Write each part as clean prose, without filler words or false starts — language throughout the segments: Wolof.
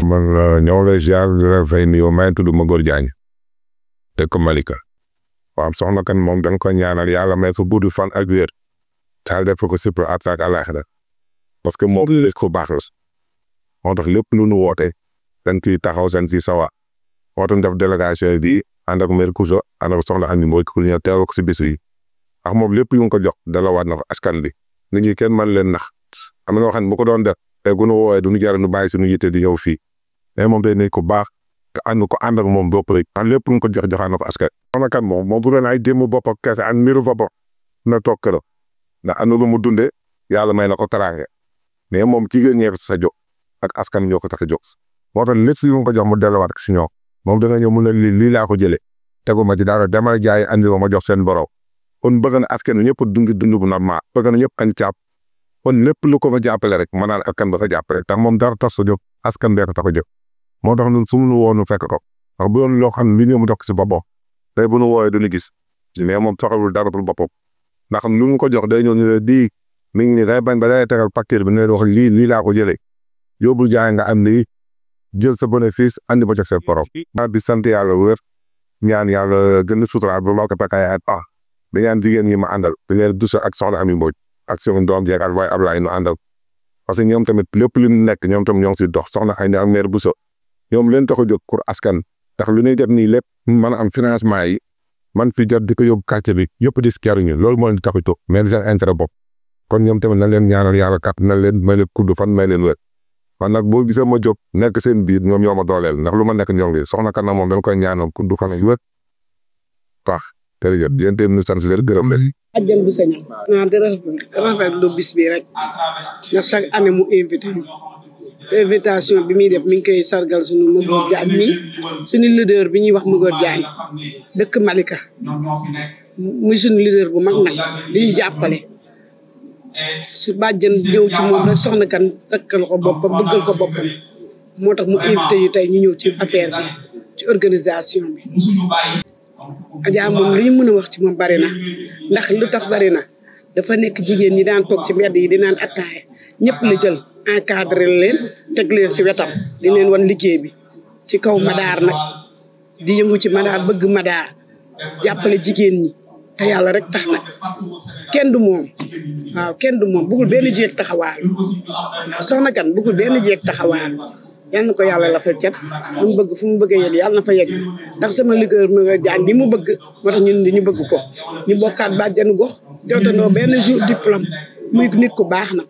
man ñoo lay ziar fay nuyoo maa ngi tudd Magor Diagne dëkk Malika. waaw soxna kan moom da nga ko ñaanal yàlla may ko gudd fan ak wér. taal def ko si pour attaque àllaaxira parce que moom nit ku baax la. moo tax lépp lu nu woote dañ ciy taxaw seen si sawa. moo tax def délégation bi ànd ak maire Kouso ànd ak soxna Amy Mbodj ku ñëw teewal ko si bis yi. ndax moom lépp yu ko jox dalawaat na ko askan bi. nit ñi kenn mën leen nax. am na loo xam ne bu ko doon def te gu nu woowee du ñu jar nu bàyyi suñu yitte di ñëw fii. mais moom day nekk ku baax te ànd ko ànd ak moom bopp rek. lépp lu ko jox joxaan na ko askan. soxna kan moom bu doon ay démb bopp ak kese ak mbiru boppam na toog këram ndax am na lu mu dundee yàlla may na ko taraange mais moom jigéen ñee ko sa jóg ak askan ñoo ko tax a jóg. moo tax lépp si yu ko jox mu delluwaat si ñoom moom da nga ñëw mu ne lii laa ko jëlee tegu ma ci dara demal jaay andi ma jox seen borom kon bëgg na askan wi ñëpp dund bu normal bëgg na ñëpp andi caab kon lépp lu ko ma jàppale rek ma naan askan ba ko jàppale tax moom dara tas sa jóg askan bee ko tax a jóg moo tax ñun fu mu nu woo nu fekk ko ndax bu doon loo xam ne li ñu mu dox si boppam tey bu nu woowee du ñu gis mais moom soxalul dara pour boppam ndax lu mu ko jox day ñëw ñu ne di mi ngi nii day bañ ba day tegal facture bi ne wax lii laa ko jëlee yóbbul jaay nga am lii jël sa bénéfice andi ba jox seen borom. maa di sant yàlla wér ñaan yàlla gën a suturaat ba maa ko fekkee at di ñaan jigéen ñi ma àndal di leen dusa ak soxna Amy Mbodj ak seen doom jeeg ak waaye Ablaye nu àndal parce que ñoom tamit lépp lu nekk ñoom tam ñoo ngi si dox soxna ay ak maire Bousso ñoom leen tax a jóg pour askan ndax lu ñuy def nii lépp mën a am financement yi man fi jot di ko yóbbu quartier bi yëpp di si keruñu loolu moo leen di tax a jóg mais di seen intérêt bopp kon ñoom tamit nañ leen ñaanal yàlla kat nañ leen may leen kudd fan may leen wér man nag boo gisee ma jóg nekk seen biir ñoom ñoo ma dooleel ndax lu ma nekk ñoo ngi soxna kan nag moom dañ koy ñaanal kudd fan ak wér baax jërëjëf yéen tamit ñu sant leen gërëm leen. Adjan bu sañal naa di rafetlu bis bi rek ndax chaque année mu invité invitation bi muy def mi ngi koy sargal suñu Magor Diagne mi suñu leader bi ñuy wax Magor Diagne dëkk Malika muy suñu leader bu mag nag di ñu jàppale su bàjjan ñëw ci moom rek soxna kan takkal ko boppam bëggal ko boppam moo tax mu invité yu tey ñu ñëw ci affaire bi ci organisation bi. Adja moom lu ñu mën a wax ci moom bari na ndax lu tax bari na dafa nekk jigéen ñi daan toog ci mbedd yi di naan attaaya ñëpp la jël encadré leen teg leen si wetam di leen wan liggéey bi ci kaw madaar nag di yëngu ci madaar bëgg madaar jàppale jigéen ñi te yàlla rek tax nag kenn du moom waaw kenn du moom bëggul benn jeeg taxawaal waaw soxna kan bëggul benn jeeg taxawaal yal na ko yàlla la fa cet mu bëgg fu mu bëgg a yegg yàlla na fa yegg ndax sama liggéey Magor Diagne bi mu bëgg moo tax ñun ñu bëgg ko ñu bokkaat bàjjanu gox jotandoo benn jour diplôme muy nit ku baax nag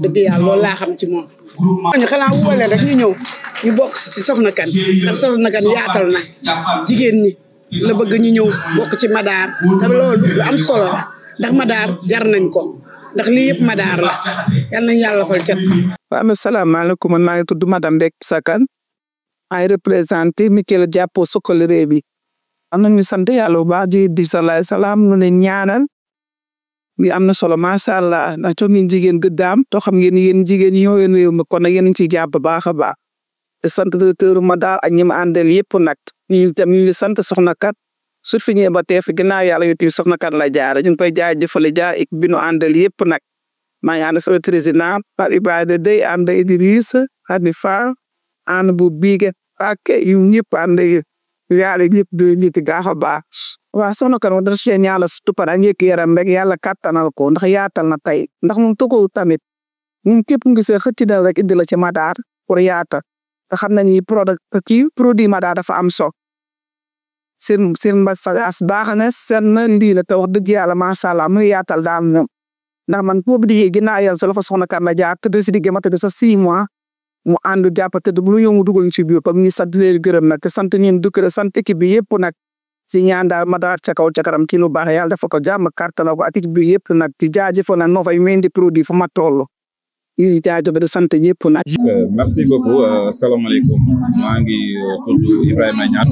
dëgg yàlla loolu laa xam ci moom. ñu xanaa wóole rek ñu ñëw ñu bokk ci soxna kan ndax soxna kan yaatal na jigéen ñi la bëgg ñu ñëw bokk ci madaar te loolu lu am solo la ndax madaar jar nañ ko ndax lii yëpp madaar la yal nañ yàlla fal cet. waaw asalaamaaleykum man maa ngi tudd madame Mbek Sakan ay représenté Mikela Jàppo Sokol réew bi am nañu sant yàlla bu baax di salaay salaam nu leen ñaanal li am na solo macha allah ndax toog ngeen jigéen gëddaam to xam ngeen yéen jigéen ñi ñoo réew mi kon nag yéen a ngi ciy jàpp baax a baax te sant directeur madaar ak ñi ma àndal yëpp nag ñu tam ñu ngi sant soxna kat su fi ñëwee ba tey fi ginnaaw yàlla yu tuuti soxna kat la jaar ñu ngi koy jaajëfale jaar ak bi nu àndal yëpp nag maa ngi ànd sama président par Ibrahima Dey ànd Idrissa Hadi Fall ànd bu biige ak yu ñëpp ànd yàlla yëpp di nit gaax a baax. waaw soxna kan dara see ñaala surtout par ak yaram rek yàlla kattanal ko ndax yaatal na tey ndax moom tëggul tamit ñun képp mu gisee xëcc na rek indi la ci madaar pour yaatal te xam nañu produit madaar dafa am so seen mbasagaas baax na seen na lii la te wax dëgg yàlla macha allah muy yaatal daal ñoom ndax man boobu di ginnaaw yàlla solo fa soxna kan la jaar tëdd si digg ma tëdd sa 6 mois mu ànd jàpp tëdd bu lu yëngu dugal ci biir comme ñu sant leen gërëm nag te sant ñun dëkk sant équipe bi yëpp nag si ñaan daal madaar ca kaw ca kanam ci lu baax yàlla dafa ko jàmm kàttan ko ak équipe bi yëpp nag ci jaajëfal na noo fay mendi produit fu ma toll yi jaajëfal di sant ñëpp nag. merci beaucoup asalaamaaleykum maa ngi tudd Ibrahima Niane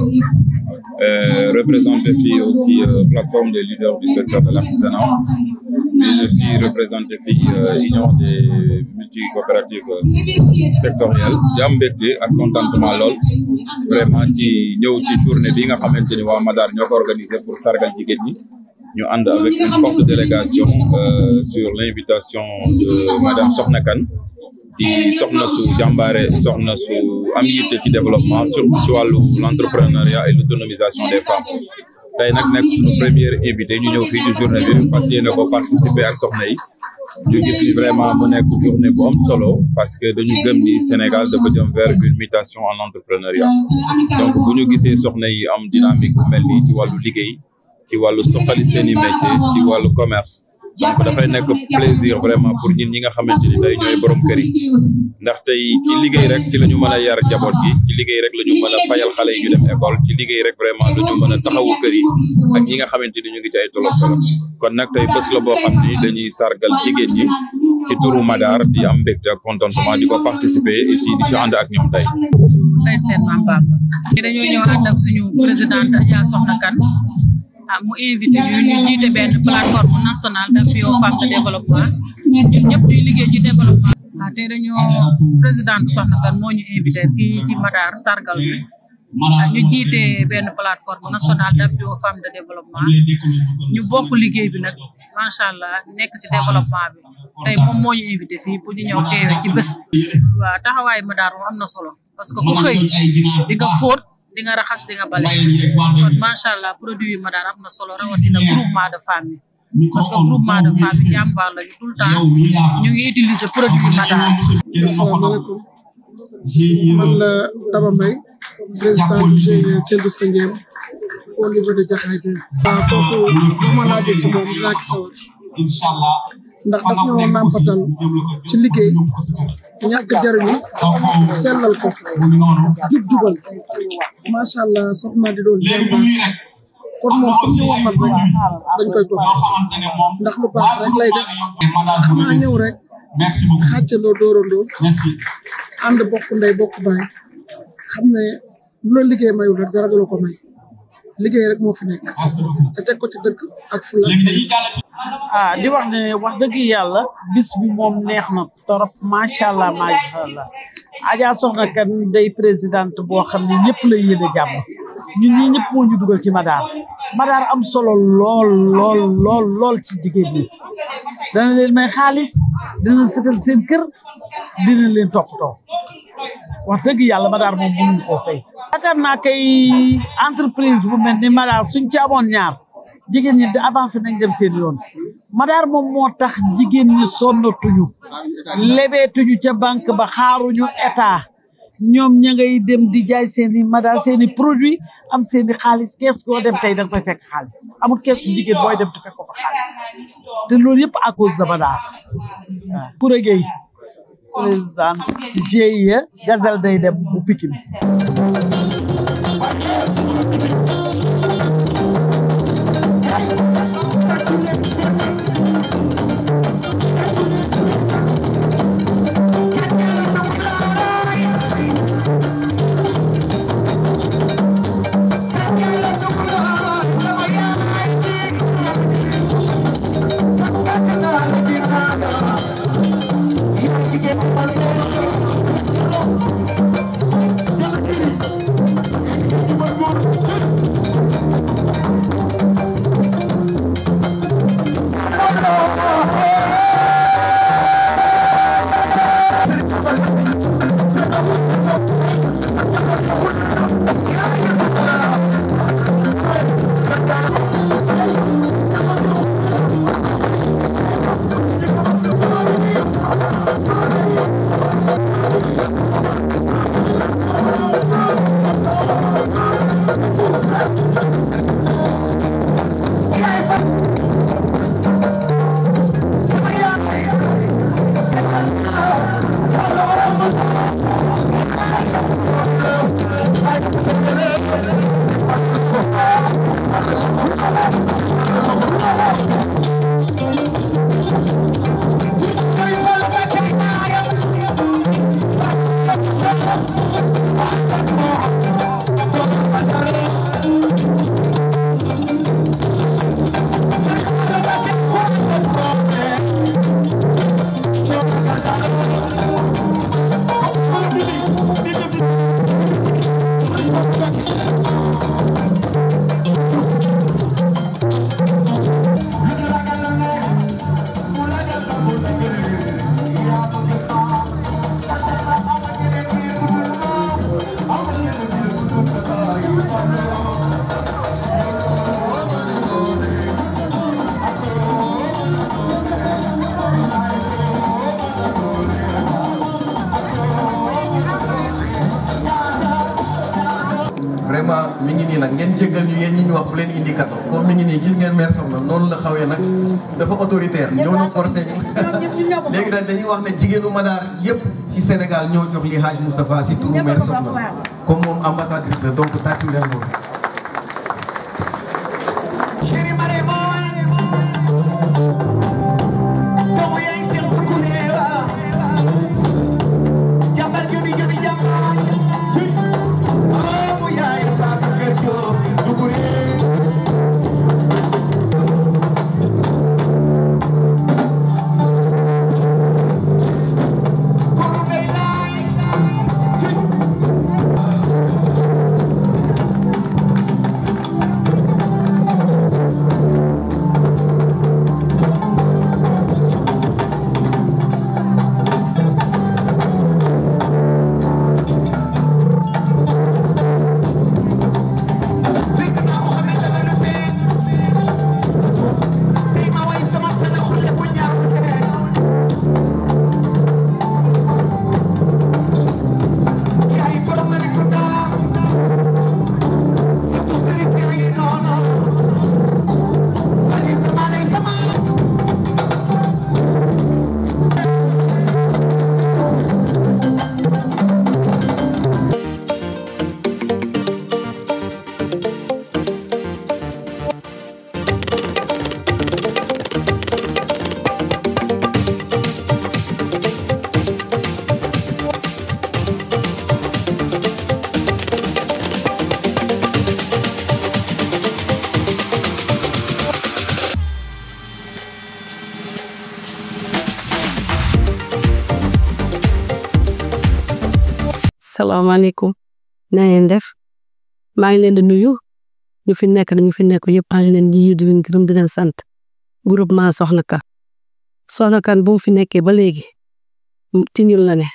représenté fii aussi plateforme des leaders du secteur de l'artisanat mais je suis représenté fii union des multi-coopératives sectorielles di am mbégte ak contentement lool vraiment ci ñëw ci journée bi nga xamante ni waa Madaar ñoo ko organisé pour sargal jigéen ñi ñu ànd avec une forte délégation sur l'invitation de madame Soxna Kane di soxna su jàmbaare soxna su am yitte ci développement surtout ci wàllu l'entrepreneuriat et l'autonomisation des femmes tey nag nekk suñu première invité ñu ñëw fii ci journée bi fas yéene ko participer ak soxna yi ñu gis ni vraiment mu nekk journée bu am solo parce que dañu gëm ni Sénégal dafa jëm vers une mutation en entrepreneuriat donc bu ñu gisee soxna yi am dynamique bu mel nii ci wàllu liggéey ci wàllu soxali seeni métier ci wàllu commerce donc dafay nekk plaisir vraiment pour ñun ñi nga xamante ni tey ñooy borom kër yi ndax tey ci liggéey rek ci la ñu mën a yar njaboot gi ci liggéey rek la ñu mën a fayal xale yi ñu dem école ci liggéey rek vraiment la ñu mën a taxawu kër yi ak ñi nga xamante ni ñu ngi ci ay tolof tolof kon nag tey bés la boo xam ni dañuy sargal jigéen ñi ci turu Madar di am mbégte ak contentement di ko participer et si di ci ànd ak ñoom tey. tey seen maam Baba dañoo ñëw ànd ak suñu présidente Adja Soxna Kane mu invité ñu jiite benn plateforme nationale d'appui aux femmes de développement ñun ñëpp ñuy liggéey ci développement. tey dañoo présidente Soxna Kane moo ñu invité fii ci Madar sargal ñu jiite benn plateforme nationale d'appui aux femmes de développement ñu bokk liggéey bi nag macha allah nekk ci développement bi tey moom moo ñu invité fii pour ñu ñëw teewe ci bés bi. waaw taxawaayu Madar moom am na solo parce que ku xëy di nga fóot di nga raxas di nga bale kon macha allah produit yi Madar am na solo rawatina groupement de femmes yi parce que groupement de femmes yi jàmbaar lañu tout le temps ñu ngi utiliser produit yi Madar. asalaamaaleykum man la Daba Mbaye président du GIE Kendu Sengem au niveau de Jaxaay bi. waaw kooku bu ma laajee ci moom dinaa ci sawar ndax daf ñoo nàmpatal ci liggéey ñàkk jariñu sellal ko jub-jubal macha allah soxna di doon jàmbaar kon moom fu ñu waxal rek dañ koy topp ndax lu baax rek lay def xanaa ñëw rek xàccandoo dóorandoo ànd bokk ndey bokk baay xam ne lu la liggéey mayul rek dara du la ko may liggéey rek moo fi nekk te teg ko ci dëgg ak fula. di wax ne wax dëgg yàlla bis bi moom neex na torop macha allah macha allah Adja Soxna Kane day présidente boo xam ne ñëpp la yéene jàmm ñun ñii ñëpp moo ñu dugal ci Madar am solo lool ci jigéen ñi dana leen may xaalis dina setal seen kër dina leen toppatoo wax dëgg yàlla Madar moom mënuñu koo fay. yaakaar naa kay entreprise bu mel ni Madar suñ ci amoon ñaar jigéen ñi di avancé nañ dem seen yoon Madar moom moo tax jigéen ñi sonnatuñu lebeetuñu ca banque ba xaaruñu état ñoom ña ngay dem di jaay seeni Madar seeni produit am seeni xaalis kees koo dem tey da nga fay fekk xaalis amul kees jigéen booy dem te fekk ko fa xaalis te loolu yëpp à cause de Madar waaw. Koura Gueye président GIE Gazelle day dem bu Pikine. bu leen indi cadeau comme mi ngi nii gis ngeen mère Soxna noonu la xawee nag dafa autoritaire ñoo na forcé ñu léegi nag dañuy wax ne jigéenu Madaar yëpp ci Sénégal ñoo jox li Hadj Moustapha si turu mère Soxna comme moom ambassadrice la donc tàccu leen moom salaamaaleykum na ngeen def maa ngi leen di nuyu ñu fi nekk yëpp maa ngi leen di gërëm di leen sant groupement Soxna Kan bu mu fi nekkee ba léegi ci ñun la ne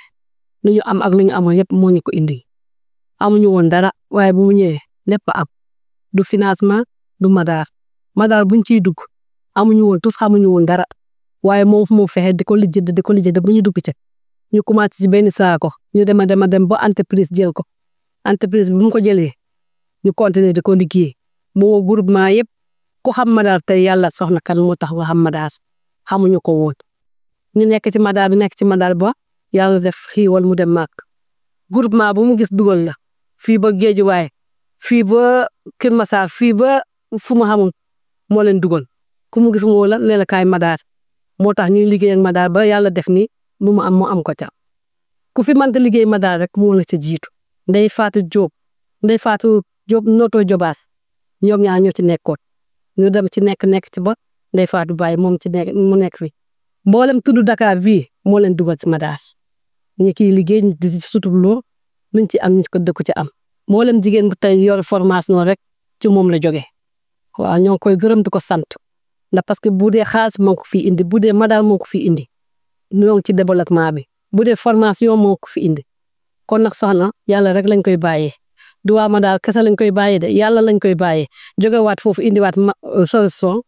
lu ñu am ak lu ñu amoon yëpp moo ñu ko indi amuñu woon dara waaye bu mu ñëwee lépp am du financement du Madaar buñ ciy dugg amuñu woon tous xamuñu woon dara waaye moom fu mu fexe di ko lijjënd ba ñu dugg ci ñu commencé ci benn saako ñu dem ba entreprise jël ko entreprise bi bu mu ko jëlee ñu continuer di ko liggéey moo groupement yëpp ku xam Madaar tey yàlla Soxna Kan moo tax nga xam Madaar xamuñu ko woon ñu nekk ci Madaar ba yàlla def xiiwal mu dem màkk groupement bu mu gis dugal la fii ba Géejuwaay fii ba Kër Massar fii ba fu mu xamul moo leen dugal ku mu gis moo la ne la kaay Madaar moo tax ñuy liggéey ak Madaar ba yàlla def ni lu mu am ko ca ku fi mënta liggéey Madaar rek moo la ca jiitu Ndey Faatu Jóob noto Jobaas ñoom ñaar ñoo ci nekkoon ñu dem ci nekk ci ba Ndey Faatu Baay moom ci nekk mu nekk fi mboolem tudd Dakar bii moo leen dugal ci Madaar ñi kiy liggéey di suturloo luñ ci am ñu ko dëkku ci am mboolem jigéen bu tey yor formation rek ci moom la jógee waaw ñoo ngi koy gërëm di ko sant ndax parce que bu dee xaalis moo ko fi indi bu dee Madaar moo ko fi indi ñoo ngi ci développement bi bu dee formation moo ko fi indi kon nag soxna yàlla rek lañ koy bàyyee du waa Madaar kese lañ koy bàyyee de yàlla lañ koy bàyyee jógewaat foofu indiwaat solution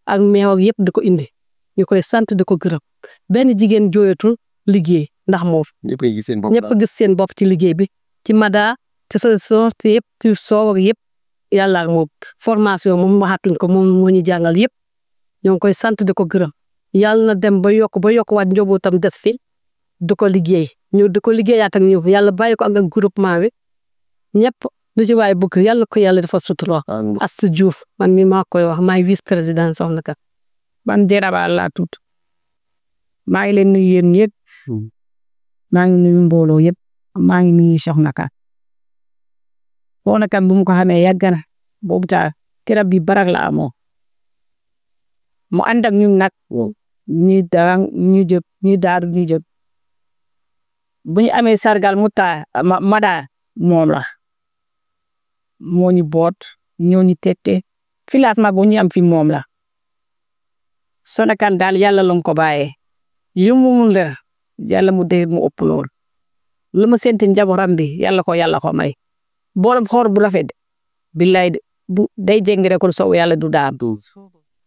ak meew ak yëpp di ko indi ñu koy sant di ko gërëm benn jigéen jooyatul liggéey ndax moom ñëpp gis seen bopp ci liggéey bi ci Madaar ci solution te yëpp ci soow ak yëpp yàlla ak moom formation moom waxatuñ ko moom moo ñu jàngal yëpp ñoo ngi koy sant di ko gërëm yàlla na dem ba yokkuwaat njabootam des fi di ko liggéey ñu di ko liggéeyaat ak ñu yàlla bàyyi ko ak groupement bi ñëpp lu ci waay bëgg yàlla ko yàlla dafa suturoo Astou Diouf man mi maa koy wax maay vice président Soxna Kan man Dieynaba laa tudd maa ngi leen nuyu yéen ñëpp maa ngi nuyu mbooloo yëpp maa ngi nuyu Soxna Kan bu mu ko xamee yàgg na boobu taa kirab bi barak la amoo mu ànd ak ñun nag ñuy darang ñu jëp ñuy daaru ñu jëp bu ñu amee sargal mu taa Madaar moom la moo ñu boot ñoo ñu tette financement bu ñu am fi moom la Soxna Kan daal yàlla lañ ko bàyyee yu mu mun la yàlla mu dee mu ëpp lool lu mu senti njabootam bi yàlla ko may borom xoor bu rafet billaay bu day jéng rek ko sow yàlla du daam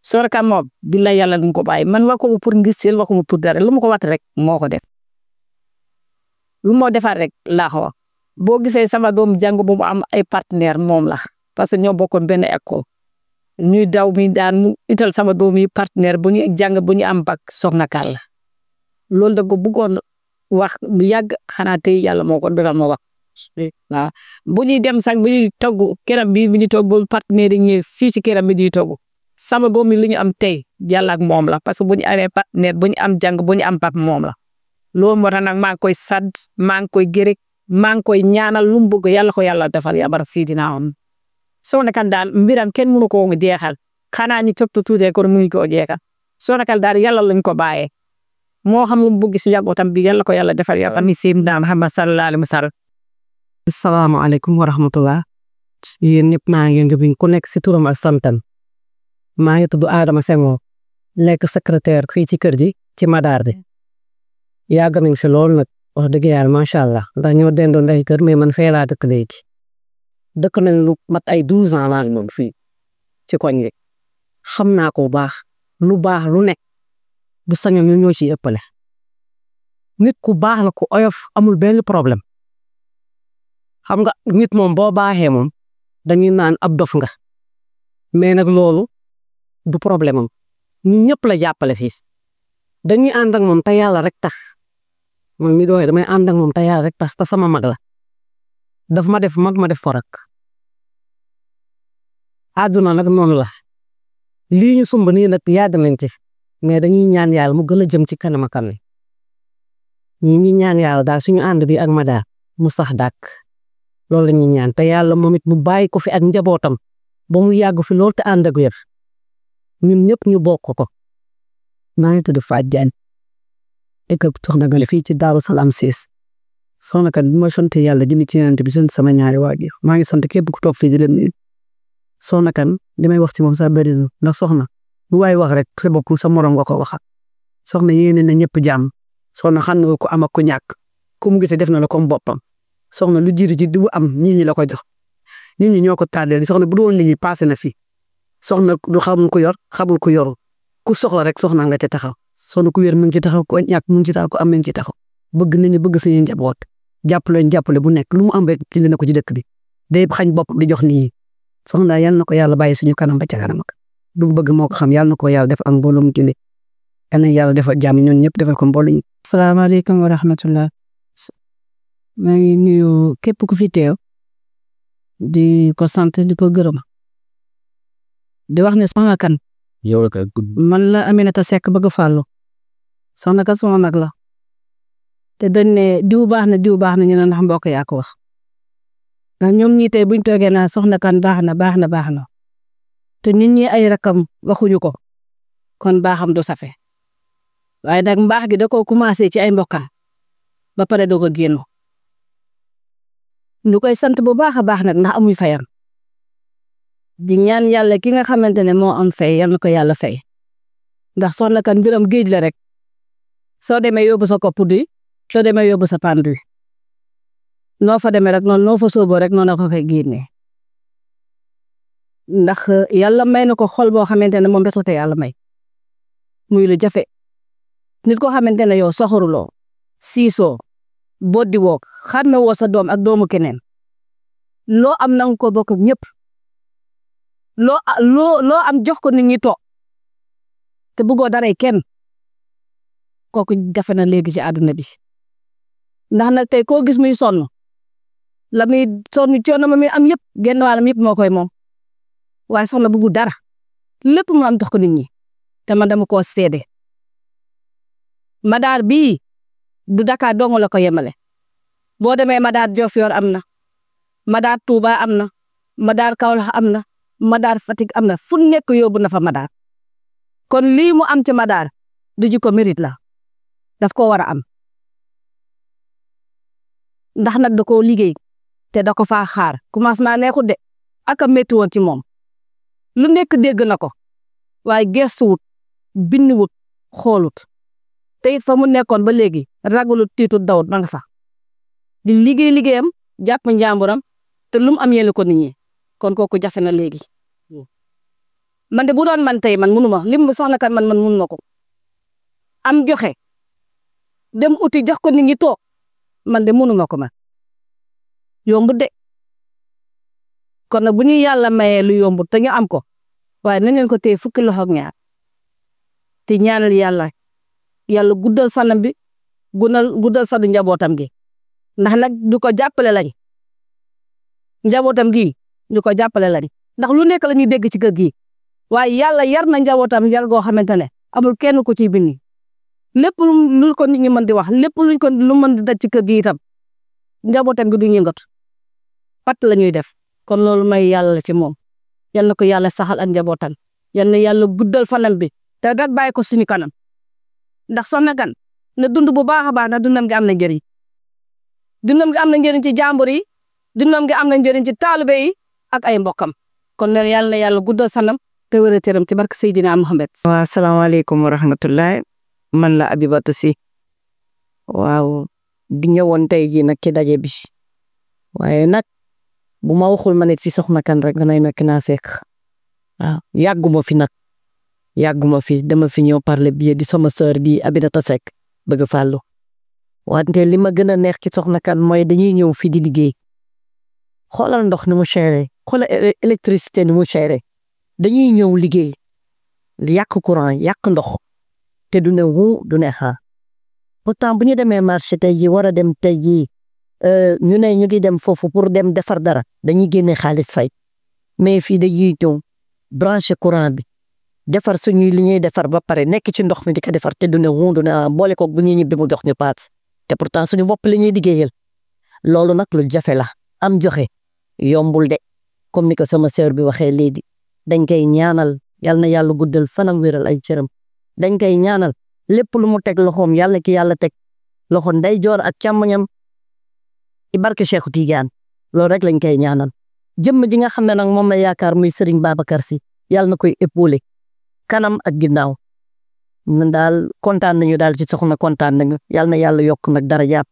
Soxna Kan moom billaay yàlla lañ ko bàyyee man waxuma pour ngiseel waxuma pour dara lu mu ko wat rek moo ko def lu moo defar rek laa ko wax boo gisee sama doom jàng bu mu am ay partenaire moom la parce que ñoo bokkoon benn école ñuy daw mi daan mu ital sama doom yi partenaire bu ñu jàng bu ñu am bac Soxna Kalla loolu da ko bëggoon wax bu yàgg xanaa tey yàlla moo ko defal ma wax waaw bu ñuy dem sax bu ñuy togg këram bi bu ñuy togg partenaire yi ñëw fii ci këram bi ñuy togg sama doom yi lu ñu am tey yàlla ak moom la parce que bu ñu amee partenaire bu ñu am jàng bu ñu am bac moom la loolu moo tax nag maa ngi koy sant maa ngi koy gërëm maa ngi koy ñaanal lu mu bëgg yàlla ko yàlla defal ya bar Sidina am Soxna Kalla daal mbiram kenn mënu ko jeexal xanaa ñu topp tuuti ko mu ngi ko jeexal Soxna Kalla daal yàlla lañ ko bàyyee moo xam lu mu bëgg si njabootam bi yàlla ko yàlla defal ya ni Seydina Muhammad sallallahu alayhi wa sallam. Asalaamaaleykum wa rahmatullah yéen ñëpp maa ngi leen ku nekk si turam ak santam maa ngi tudd Adama Senghor nekk secrétaire fii ci kër gi ci Madaar bi yàgg nañ fi lool nag wax dëgg yàlla macha allah ndax ñoo dendoon ay kër mais man fee laa dëkk léegi dëkk nañ lu mat ay 12 ans laa moom fii ci koñ gi xam naa ko bu baax lu nekk bu sañoon ñu ñoo ciy ëppale nit ku baax la ku oyof amul benn problème xam nga nit moom boo baaxee moom dañuy naan ab dof nga mais nag loolu du problème am ñun ñëpp la jàppale fii dañuy ànd ak moom te yàlla rek tax man mi doy damay ànd ak moom te yàlla rek tax te sama mag la daf ma def mag ma def forak àdduna nag noonu la lii ñu sumb nii nag yàgg nañ ci mais dañuy ñaan yàlla mu gën a jëm ci kanam a kanam ñi ngi ñaan yàlla daal suñu ànd bi ak Madaar mu sax dàkk loolu la ñuy ñaan te yàlla moom it mu bàyyi ko fi ak njabootam ba mu yàgg fi loolu te ànd ak wér ñun ñëpp ñu bokk ko. maa ngi tudd Fatou Diagne école Soxna Kalla fii ci Daaru Salaam 6 Soxna Kalla bi ma sant yàlla jënd ci Yonent bi sant sama ñaari waajur maa ngi sant képp ku toog fii di leen nuyu Soxna Kalla li may wax ci moom sax bëri na ndax soxna lu waay wax rek sa bopp sa morom nga ko waxal soxna yéene na ñëpp jàmm soxna xam nga ko am ak ku ñàkk ku mu gisee def na la comme boppam soxna lu jiitu ci du am ñi la ko jox nit ñi ñoo ko tàddeel soxna bu doon nit ñi passé na fi soxna du xamul ku yor xamul ku yorul ku soxla rek soxna nga ci taxaw soxna ku wér mu ngi ci taxaw ku ñàkk mu ngi ci taxaw ku am mu ngi ci taxaw bëgg nit ñi bëgg suñu njaboot jàppale bu nekk lu mu am rek ci na ko ci dëkk bi day xañ bopp di jox nit ñi soxna yal na ko yàlla bàyyi suñu kanam ba ca kanam ak lu bëgg moo ko xam yàlla na ko yàlla def ak mbooloo mu julli yal na yàlla defal jàmm ñun ñëpp defal ko mbooloo ñu. asalaamaaleykum wa rahmatullah maa ngi nuyu képp ku fi teew di ko sant di ko gërëm di wax ne Soxna Kalla yow la kay man la Aminata Seck bëgg fàllu Soxna Kalla sama mag la te dañ ne diw baax na ñu ne ndax mbokk yaa ko wax ndax ñoom ñii tey buñ toogee naa Soxna Kalla baax na te nit ñi ay rakam waxuñu ko kon baaxam du safe waaye nag mbaax gi da koo commencé ci ay mbokkam ba pare doog a génn ñu koy sant bu baax a baax nag ndax amuñ fayam di ñaan yàlla ki nga xamante ne moo am fay yal na ko yàlla fay ndax Soxna Kalla mbiram géej la rek soo demee yóbbu sa kopp di soo demee yóbbu sa pan di noo fa demee rek noonu noo fa sóoboo rek noonu la ko fay génnee ndax yàlla may na ko xol boo xamante ne moom rek la ko yàlla may muy lu jafe nit ko xamante ne yow soxoruloo siisoo boddi woo xàmme woo sa doom ak doomu keneen loo am na nga ko bokk ak ñëpp loo am jox ko nit ñi toog te bëggoo daray kenn kooku jafe na léegi ci àdduna bi ndax nag tey koo gis muy sonn la muy sonn coono ma muy am yëpp genn wàllam yëpp moo koy moom waaye soxna bëggu dara lépp mu am jox ko nit ñi te man dama koo seede Madaar bii du Dakar dong la ko yemale boo demee Madaar Diofior am na Madaar Touba am na Madaar Kaolack am na Madaar Fatick am na fu nekk yóbbu na fa Madaar kon lii mu am ci Madaar du ji ko mérite la daf ko war a am ndax nag da koo liggéey te da ko faa xaar commencement neexut de ak a métti woon ci moom lu nekk dégg na ko waaye gestuwut bindiwut xoolut te it fa mu nekkoon ba léegi ragalut tiitut dawut ma nga fa di liggéeyam jàpp njàmburam te lu mu am yéene ko nit ñi kon kooku jafe na léegi man de bu doon man tey man munuma lim Soxna Kalla man munuma ko am joxe dem uti jox ko nit ñi toog man de munuma ko man yombut de kon nag bu ñu yàlla mayee lu yombut te ñu am ko waaye nañ leen ko téye fukki loxo ak ñaar te ñaanal yàlla guddal fanam bi guddal fanu njabootam gi ndax nag du ko jàppale lañ njabootam gi ñu ko jàppale lañ ndax lu nekk la ñuy dégg ci kër gi waaye yàlla yar na njabootam yar goo xamante ne amul kenn ku ciy bindi lépp lu ko nit ñi mën di wax lépp lu mën di daj ci kër gi itam njabootam gi du yëngatu pat la ñuy def kon loolu may yàlla la ci moom yal na ko yàlla saxal ak njabootam yal na yàlla guddal fanam bi te rek bàyyi ko suñu kanam ndax Soxna Kane na dund bu baax a baax na dundam gi am na njëriñ dundam gi am na njëriñ ci jàmbur yi dundam gi am na njëriñ ci taalibe yi ak ay mbokkam kon nag yal na yàlla guddal fanam te wér a tëram ci barke Seydina Mohamed. waaw asalaamaaleykum wa rahmatulah man la Abibatu Si waaw di ñëwoon tey jii nag ci daje bi waaye nag bu ma waxul ma ne fi Soxna Kane rek danay nekk naa fekk waaw yàgguma fi dama fi ñëw par le biais di sama sœur bi Abidata Seck bëgg fàllu wante li ma gën a neex ci Soxna Kane mooy dañuy ñëw fi di liggéey xoolal ndox ni mu chéré xoolal électricité ni mu chéré dañuy ñëw liggéey yàq courant yàq ndox te du ne wu du ne xaar pourtant bu ñu demee marché tey jii war a dem tey jii ñu ne ñu ngi dem foofu pour dem defar dara dañuy génne xaalis fay mais fii dañuy ñëw branché courant bi defar suñuy li ñuy defar ba pare nekk ci ndox mi di ko defar te du ne wu du ne boole ko bu ñuy ñibbi mu jox ñu paas te pourtant suñu bopp li ñuy liggéeyal loolu nag lu jafe la am joxe yombul de comme ni ko sama sœur bi waxee léegi dañ koy ñaanal yal na yàlla guddal fanam wéral ay cëram dañ koy ñaanal lépp lu mu teg loxoom yàlla ki yàlla teg loxo ndeyjoor ak càmmoñam ci barke Cheikh Tidiane loolu rek lañ koy ñaanal jëmm ji nga xam ne nag moom la yaakaar muy Serigne Babacar Sy yàlla na koy épaulé kanam ak ginnaaw ñun daal kontaan nañu daal ci Soxna kontaan nañu yàlla na yàlla yokk nag dara jàpp.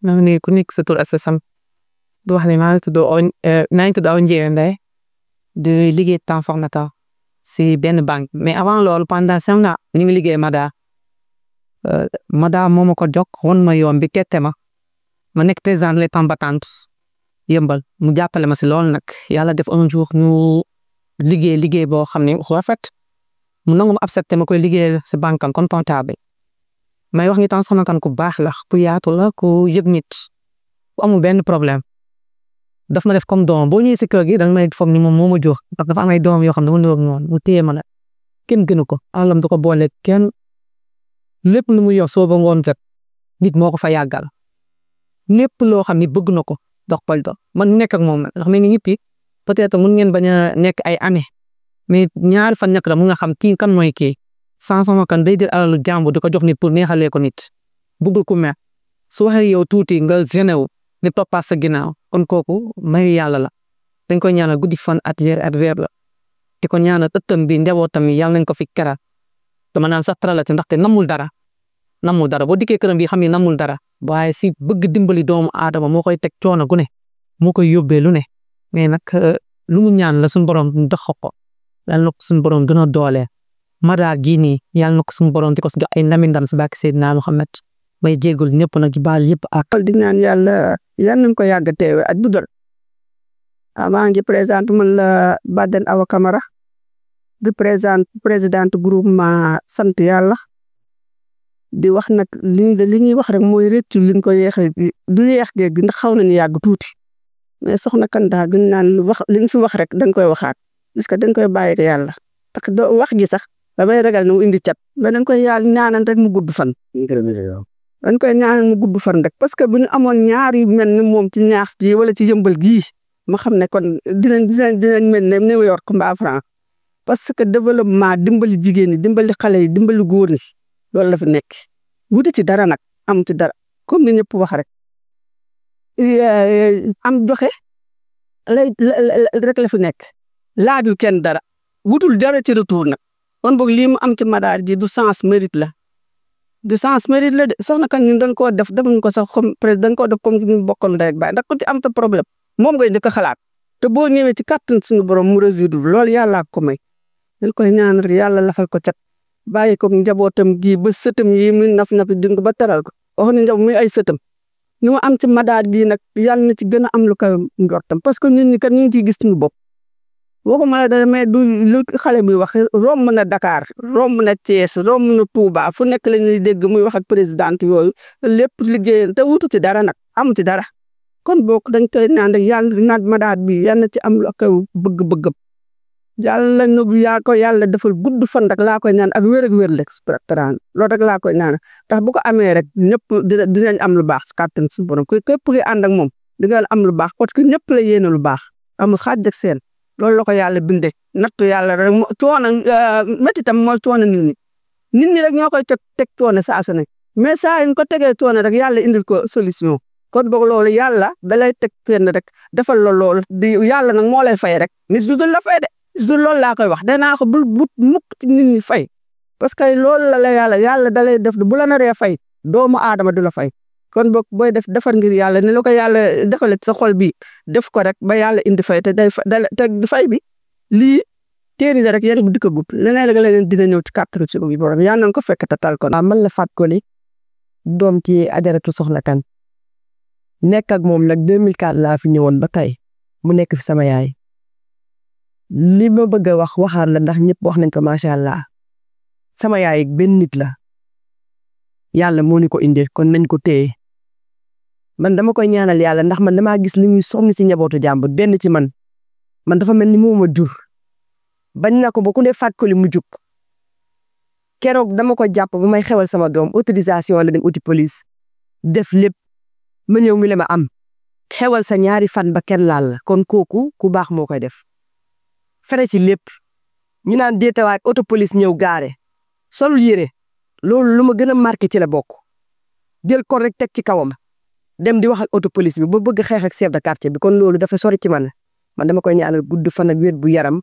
maa ngi nuyu ku nekk sa tur ak sa sant di wax ne maa ngi tudd Awa Ndiémé Mbaye di liggéey temps Soxna Kane si benn banque mais avant loolu pendant 5 ans ñu ngi liggéey Mada moo ma ko jox won ma yoon bi kette ma nekk président les femmes battantes yëmbal mu jàppale ma si loolu nag yàlla def un jour ñu liggéey boo xam ne rafet mu nangu ma accepté ma koy liggéey si banque am comme comptable may wax ni temps Soxna Kane ku baax la ku yaatu la ku yëg nit ku amul benn problème daf ma def comme doom boo ñëwee si kër gi danga may foog ni moom moo ma jox parce que dafa am ay doom yoo xam ne dama niroog noonu mu téye ma nag kenn gënu ko alam du ko boole kenn lépp lu mu yor soo ba ngoon jot nit moo ko fa yàggal lépp loo xam ni bëgg na ko dox pal do man nekk ak moom nag ndax mais ni ñëpp peut-être mun ngeen bañ a nekk ay année mais ñaari fan nekk la mu nga xam kii kan mooy kii sans Soxna Kane day jël alalu jàmbur di ko jox nit pour neexalee ko nit bëggul ku mer su waxee yow tuuti nga gêné wu ni toppaat sa ginnaaw kon kooku mayu yàlla la dañ ko ñaanal guddi fan at weer la di ko ñaanal ëttam bi njabootam yi yàlla nañ ko fi keral dama naan sax tara la ci ndaxte namul dara boo dikkee këram bi xam ni namul dara waaye si bëgg dimbali doomu aadama moo koy teg coono gu ne moo koy yóbbee lu ne mais nag lu mu ñaan la suñu borom dox ko yàlla na ko suñu borom gën a dooleel Mada gii nii yàlla na ko suñu borom di ko jox ay ndami ndam si bàkk Seydina Muhammad may jéggul ñëpp nag baal yëpp ak. di ñaan yàlla yal nañ ko yàgg teewe at bu dol maa ngi présente man la Baden Awa Camara di présidente groupement sant yàlla di wax nag li ñuy wax rek mooy rëccu liñ ko yeexee du yeex geeg ndax xaw nañu yàgg tuuti mais Soxna Kane daal gën naan wax liñ fi wax rek dañ koy waxaat parce que dañ koy bàyyi ak yàlla parce que wax gi sax damay ragal ne mu indi cat mais dañ koy yàlla ñaanal rek mu gudd fan. dañ koy ñaanal mu gudd fan rek parce que bu ñu amoon ñaar yu mel ni moom ci ñaax bii wala ci yëmbal gii ma xam ne kon dinañ mel ne New York mbaa France parce que développement dimbali jigéen ñi dimbali xale yi dimbali góor ñi loolu la fi nekk wuti ci dara nag am ci dara comme ni ñëpp wax rek am joxe rek la fi nekk laajul kenn dara wutul dara ci retour nag kon boog lii mu am ci Madaar ji du sens mérite la du sens mérite la de Soxna Kane ñun dañ koo defuñ ko sax comme président dañ koo def comme ñu bokkal ndey ak baay ndax ku ci am ta problème moom ngay njëkk a xalaat te boo ñëwee ci kàttan suñu borom mu résoudre loolu yàlla ko may dañ koy ñaan rek yàlla lafal ko cat bàyyi ko njabootam gii ba sëtam yi muy naf ding ba teral ko wax ni muy ay sëtam ñu am ci Madaar gii nag yàlla na ci gën a am lu ko njortam parce que ñun ñi kat ñu ngi ciy gis suñu bopp waxuma la mais du lu xale bi wax romb na Dakar romb na Thiès romb na Touba fu nekk la ñuy dégg muy wax ak présidente yooyu lépp liggéey te wutu ci dara nag amu ci dara kon bokk dañ koy naan rek yàlla naat Madaar bi yal na ci am lu ak bëgg-bëggam yàlla nu yaa ko yàlla defal gudd fan rek laa koy ñaan ak wér rek supertaraan loolu rek laa koy ñaan tax bu ko amee rek ñëpp dinañ am lu baax kàttan su borom képp ki ànd ak moom di nga am lu baax parce que ñëpp la yéene lu baax amul xaaj ak seen loolu la ko yàlla bindee nattu yàlla rek coono métti tam mooy coono nit ñi rek ñoo koy teg coono saa su ne mais saa yu ko tegee coono rek yàlla indil ko solution kon boog loolu yàlla da lay teg fenn rek defal la loolu di yàlla nag moo lay fay rek nit du la fay de du loolu laa koy wax danaa ko bul mukk ci nit ñi fay parce que loolu la yàlla da lay def bu la naree fay doomu aadama du la fay kon boog booy defar ngir yàlla ni la ko yàlla defale sa xol bi def ko rek ba yàlla indi fay te day fay bi lii téeri la rek yéen bu dikk a gudd leneen dina ñëw ci kàttan ci bi borom yàlla na ko fekk te tal ko. man la Fatou Coly doom ci Ajaratu Soxna Kane nekk ak moom nag 2004 laa fi ñëwoon ba tey mu nekk fi sama yaay. li ma bëgg a waxaat la ndax ñëpp wax nañ ko macha allah sama yaay benn nit la yàlla moo ni ko indil kon nañ ko téye man dama koy ñaanal yàlla ndax man damaa gis li muy sonn si njabootu jàmbur benn ci man dafa mel ni moo ma jur bañ na ko ba ku ne Fatou Coly mu jub keroog dama ko jàpp bu may xewal sama doom autorisation la dem uti police def lépp ma ñëw mi la ma am xewal sa ñaari fan ba kenn laal la kon kooku ku baax moo koy def. fere ci lépp ñu naan déetawaay auto police ñëw gaare solul yére loolu lu ma gën a marqué ci la bokk jël ko rek teg ci kawam dem di wax ak auto police bi ba bëgg xeex ak chef de quartier bi kon loolu dafa sori ci man dama koy ñaanal gudd fan ak wér bu yaram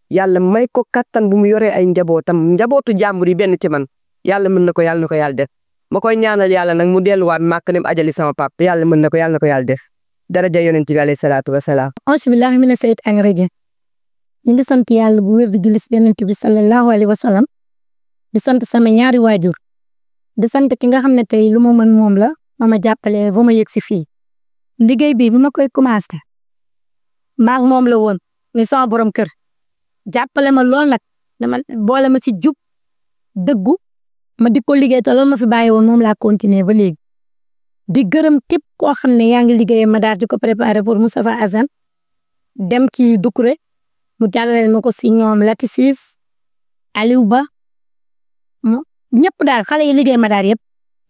yàlla may ko kattan bu mu yoree ay njabootu jàmbur yi benn ci man yàlla mën na ko yàlla def ma koy ñaanal yàlla nag mu delluwaat màkk dem ajali sama pap yàlla mën na ko yàlla def daraja yonent bi alayhi salaatu wa salaam. auzu billaahi mina shaytaani rajiim ñu ngi sant yàlla bu wér di julli si yonent bi sallallahu alayhi wa sallam di sant sama ñaari waajur di sant ki nga xam ne tey lu ma mën moom la ma jàppale ba ma yegg si fii liggéey bi ma koy commencé maag moom la woon ni sama borom kër jàppale ma lool nag dama boole ma si jub dëggu ma di ko liggéey te loolu ma fi bàyyi woon moom laa continuer ba léegi di gërëm képp koo xam ne yaa ngi liggéeyee Madaar di ko préparé pour Moustapha Assane dem ci Doucouré mu jàllale ma ko si ñoom Lati Ciss Aliou Ba ñëpp daal xale yi liggéey Madaar yëpp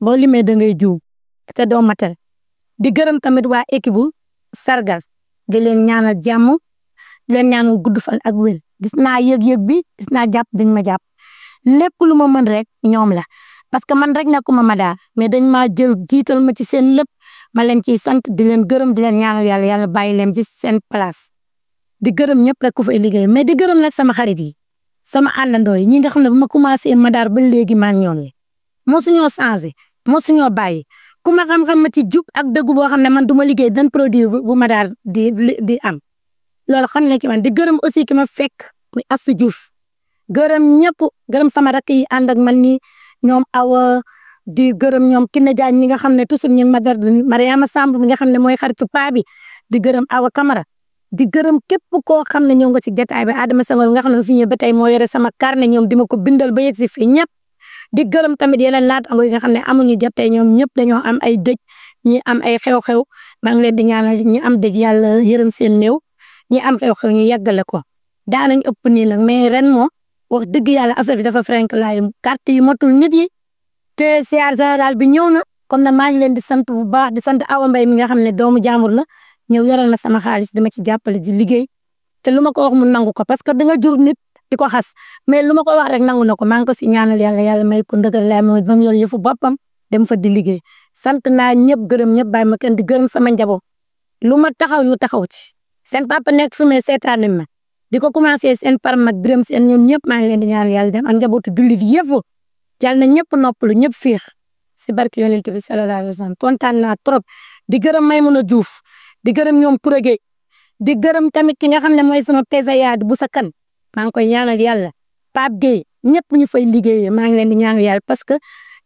boo limee da ngay jiw te doo matal di gërëm tamit waa équipe bu sargal di leen ñaanal jàmm di leen ñaanal gudd fan ak wér gis naa yëg-yëg bi gis naa jàpp dañ ma jàpp lépp lu ma mën rek ñoom la parce que man rek nekkuma Madaar mais dañ maa jël jiital ma ci seen lépp ma leen ciy sant di leen gërëm di leen ñaanal yàlla bàyyi leen ci seen place. di gërëm ñëpp rek ku fay liggéey mais di gërëm nag sama xarit yi sama àndandoo yi ñi nga xam ne bu ma commencé Madaar ba léegi maa ngi ñoom mosuñoo changé mosuñoo bàyyi ku ma xam-xam ma ci jub ak dëggu boo xam ne man du ma liggéey dan produit bu Madaar di am loolu xam ne ki man di gërëm aussi ki ma fekk muy Astou Diouf gërëm ñëpp gërëm sama rakk yi ànd ak man ni ñoom Awa di gërëm ñoom Kiné Diagne ñi nga xam ne toujours ñu Madaar Mariama Samb mi nga xam ne mooy xaritu paa bi di gërëm Awa Camara di gërëm képp koo xam ne ñëw nga ci jotaay bi Adama Senghor nga xam ne fi ñëw ba tey moo yore sama carnet ñoom di ma ko bindal ba yegg si fii ñëpp di gërëm tamit yeneen naataango yi nga xam ne amuñu jot tey ñoom ñëpp dañoo am ay dëj ñi am ay xew-xew maa ngi leen di ñaanal ñi am dëj yàlla yërëm seen néew ñi am xew-xew ñu yeggale ko daanañ ëpp nii nag mais ren moom wax dëgg yàlla affaire bi dafa frank laay carte yi motul nit yi te siyaar général bi ñëw na kon nag maa ngi leen di sant bu baax di sant Awa Mbaye mi nga xam ne doomu jaamur la ñëw yoral na sama xaalis dama ci jàppale di liggéey te lu ma ko wax mu nangu ko parce que da nga jur nit di ko xas mais lu ma ko wax rek nangu na ko maa ngi ko si ñaanal yàlla may ko ndëgal laa mooy ba mu yor yëfu boppam dem fa di liggéey sant naa ñëpp gërëm ñëpp bàyyi ma kenn di gërëm sama njaboot lu ma taxaw ñu taxaw ci seen papa nekk fi mais seetaan nañ ma di ko commencé seen par mag biram seen ñoom ñëpp maa ngi leen di ñaanal yàlla dem ak njabootu jullit yëpp yàlla na ñëpp noppalu ñëpp fiix si barke yonent bi sallallahu alayhi wa sallam kontaan naa trop di gërëm Maymuna Diouf di gërëm ñoom Kurege di gërëm tamit ki nga xam ne mooy sama PCA bu sa kan maa ngi koy ñaanal yàlla Pape Gueye ñëpp ñu fay liggéeyee maa ngi leen di ñaanal yàlla parce que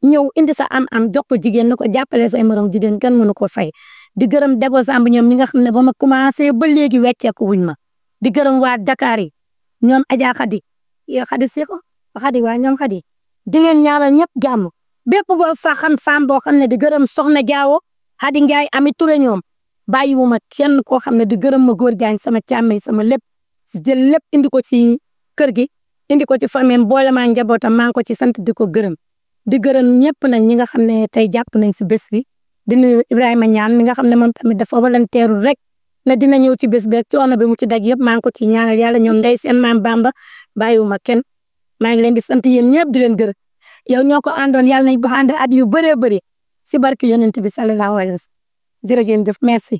ñëw indi sa am jox ko jigéen na ko jàppale say morom jigéen kenn mënu ko fay di gërëm Debo Samb ñoom ñi nga xam ne ba ma commencé ba léegi wecceeku wuñ ma di gërëm waa Dakar yi ñoom Adja Khady Khady Siko Khady waa ñoom Khady di leen ñaanal ñëpp jàmm bépp boo fa xam femme boo xam ne di gërëm Soxna Jaawo Khady Ndiaye Ami Touré ñoom bàyyiwuma kenn koo xam ne di gërëm ma góor gaañ sama càmmay sama lépp jël lépp indi ko ci kër gi indi ko ci famille boole maa njabootam maa ngi ko ci sant di ko gërëm di gërëm ñëpp nag ñi nga xam ne tey jàpp nañ si bés bi di nuyu Ibrahima Ñaan mi nga xam ne moom tamit dafa volontaire rek ne dina ñëw ci bés beeg coono bi mu ci daj yëpp maa ngi ko ci ñaanal yàlla ñoom ndey seen maam Bamba bàyyiwuma kenn maa ngi leen di sant yéen ñëpp di leen gërëm yow ñoo ko àndoon yàlla nañ ko ànd at yu bëree bëri si barke yonent bi sallallahu alayhi wa sallam jërëjëf merci